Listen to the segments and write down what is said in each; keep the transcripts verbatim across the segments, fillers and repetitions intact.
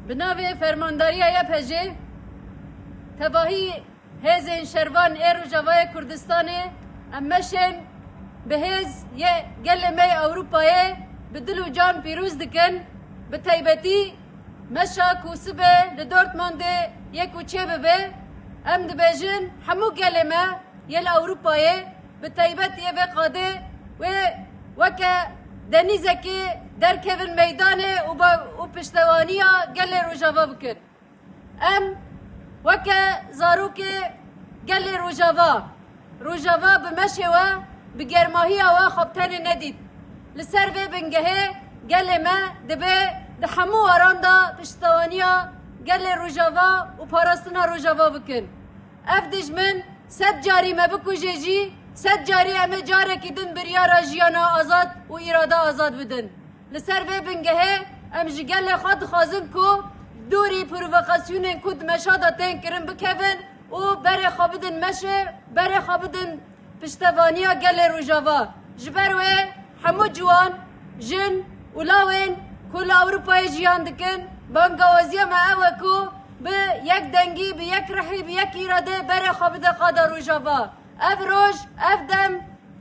Bi navê Fermandariya Y P J, tevahî hêzên şervan ê Rojavayê Kurdistanê, em meşên bi hêz yê gelê me yê Ewropayê bi dil û can pîroz dikin. Bi taybetî meşa ku sibe li Dortmundê yê ku çêbibe, em dibêjin hemû gelê me yê li Ewropayê, bi taybet yê vê qadê wê weke denîzekê derkevin meydanê û ba-, û piştevaniya gelê Rojava bikin. Em weke zarokê gelê Rojava, Rojava bi meşê we, bi germahiya we xwe bi tenê nedît. Li ser vê bingehê gelê me dibe di hemû waran de piştevaniya gelê Rojava û parastina Rojava bikin. Ev dijmin sed carî me bikuje jî, sed carî em ê carekî din biryara jiyana azad û îrada azad bidin. Li ser vê bingehê em ji gelê xwe dixwazin ku dûrî provokasyonên ku di meşa de tên kirin bikevin û berê xwe bidin meşê, berê xwe bidin piştevaniya gelê Rojava. Ji ber wê hemû ciwan, jin û lawên ku li Ewropayê jiyan dikin, bangawaziya me ew e ku bi yek dengî, bi yek rihî, bi yek îradê berê xwe bide qada Rojava. Ev roj, ev dem,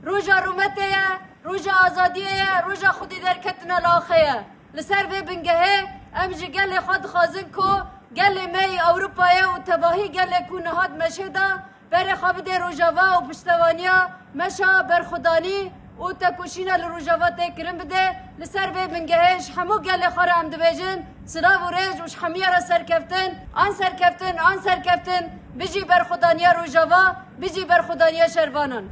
roja rûmetê ye, roja azadiyê ye, roja xwedî derketina li axê ye. Li ser vê bingehê em ji gelê xwe dixwazin ku gelê me yê Ewropayê û tevahî gelê ku niha di meşê de berê xwe bide Rojava û piştevaniya meşa berxwedanî û tekoşîna li Rojava tê kirin bide. Li ser vê bingehê ji hemû gelê xwe re em dibêjin silav û rêz û ji hemiya re serkeftin, an serkeftin, an serkeftin, bijî berxwedaniya Rojava, bijî berxwedaniya şervanan.